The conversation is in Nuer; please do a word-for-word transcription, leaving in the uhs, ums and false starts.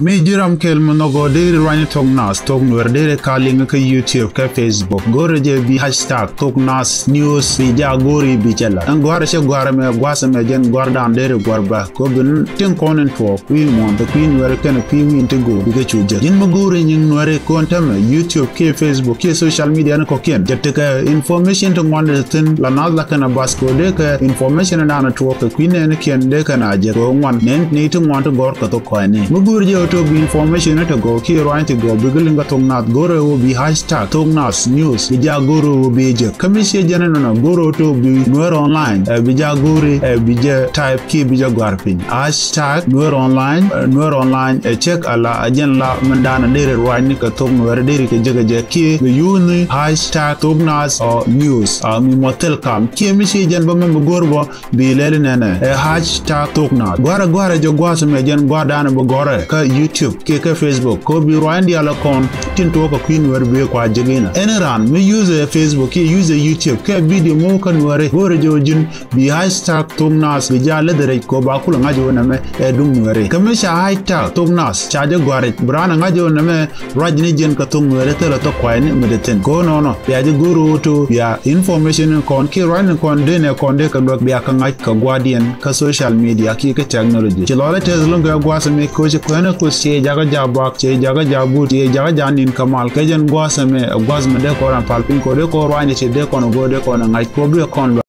Mi ji̱ ram kɛl mi nhɔk ɣöö deri ruany thok nath thok nuɛr deri ka liŋ kä YouTube kä Facebook. Go̱rɛ jɛ bi hashtag thok nath news bi ja go̱ri bi cɛ la. Ɛn gɔ̱a̱rɛ cɛ gɔ̱a̱rɛ mɛ gua̱a̱sɛ mɛ jɛn gɔ̱a̱rdan deri gɔ̱a̱r bä. Kɛ ɣöö bi tin kɔn in tuɔɔk wi̱i̱ muɔ̱ɔ̱n te kui̱ nuɛri kɛnɛ kui̱ wi̱i̱ ti go̱o̱r bikɛ cu jek. Ji̱n mi go̱o̱ri nyiŋ nuɛri kɔn tämɛ YouTube kiɛ Facebook kiɛ social media ni kɔ̱kiɛn. Jɛ tekɛ information ti ŋuan ti thi̱n la nath la kɛnɛ bath kɛ ɣöö dee kɛ information in da̱a̱n tuɔɔk kɛ kui̱ nɛɛni kiɛn dee kɛn a jek kɛ ɣöö ŋuan nɛn ni ti ŋuan ti gɔ̱r kɛ thok kɔ̱a̱ni. Mi go̱o̱ri jɛ ɣöö tok bi information ni ti gɔw kiɛ ruany ti gɔw bikɛ liŋ kɛ thok nath go̱o̱rɛ ɣöö bi hashtag thok nath news bi ja go̱o̱rɛ ɣöö bi jek. Kä mi ciɛ jɛn inɔnɔ go̱o̱rɛ ɣöö tok bi nuɛr online ɛ bi ja go̱o̱ri ɛ bi jɛ type kiɛ bi jɛ gɔ̱a̱r piny. Hashtag nuɛr online, ɛ, nuɛr online ɛ cek ala ɛ jɛn la min da̱a̱n deri ruanyni kɛ thok nuɛr deri kɛ jek ɛ jɛ kiɛ bi yuuni hashtag thok nath ɔ news a mi mɔ thil kam kiɛ mi ciɛ jɛn bä mɛ mi go̱o̱r bä bi lɛli nɛnɛ ɛ hashtag thok nath. Gɔ̱a̱rɛ gɔ̱a̱rɛ jɛ gua̱a̱sɛ mɛ jɛn gɔ̱a̱rdan bi gɔ̱rɛ kä YouTube kiɛ kä Facebook kɛ ɣöö bi ruany diaal ɛ kɔn tin tuɔɔk kɛ kui̱ nuɛr bi kua jek inɔ. Ɛn raan mi use ɛ Facebook kiɛ use ɛ YouTube kɛ video mɔ kä nuɛri go̱o̱rɛ jɛ ɣöö ji̱n bi hashtag thok nath bi ja läth rɛc kɛ ɣöö ba kulɛ ŋa̱c ɣöö nɛmɛ ɛ duŋ nuɛri. Kä mi ca hashtag thok nath ca jɛ gɔ̱a̱r rɛc bi raan ɛ ŋa̱c ɣöö nɛmɛ ruac ni jiɛn kɛ thok nuɛri thilɛ thok kuayni mi te thi̱n. Kɛ ɣöö nɔnɔ bia jɛ go̱o̱r ɣöö to bia information in kɔn kiɛ ruac ni kɔn dee nɛ kɔn dee kɛ luäk bia kɛ ŋa̱c kɛ gua̱a̱rdiɛn kä social media kiɛ kä technology. Ci lɔlɛ tɛth lo̱ŋ kɛ gua̱a̱th mi ko̱ ci kuɛnɛ kuth ci jakä ja bak ci jakä ja but ci jakä ja nin kɛ mal kɛ jɛn gua̱a̱th mi ɛ gua̱a̱th mi dee kɔn ɛ pal piny kɔ dee kɔn ruac ni ci dee kɔn ɛ go̱o̱r dee kɔn ɛ ŋa̱c kɔ bi ɛ kɔn luäk.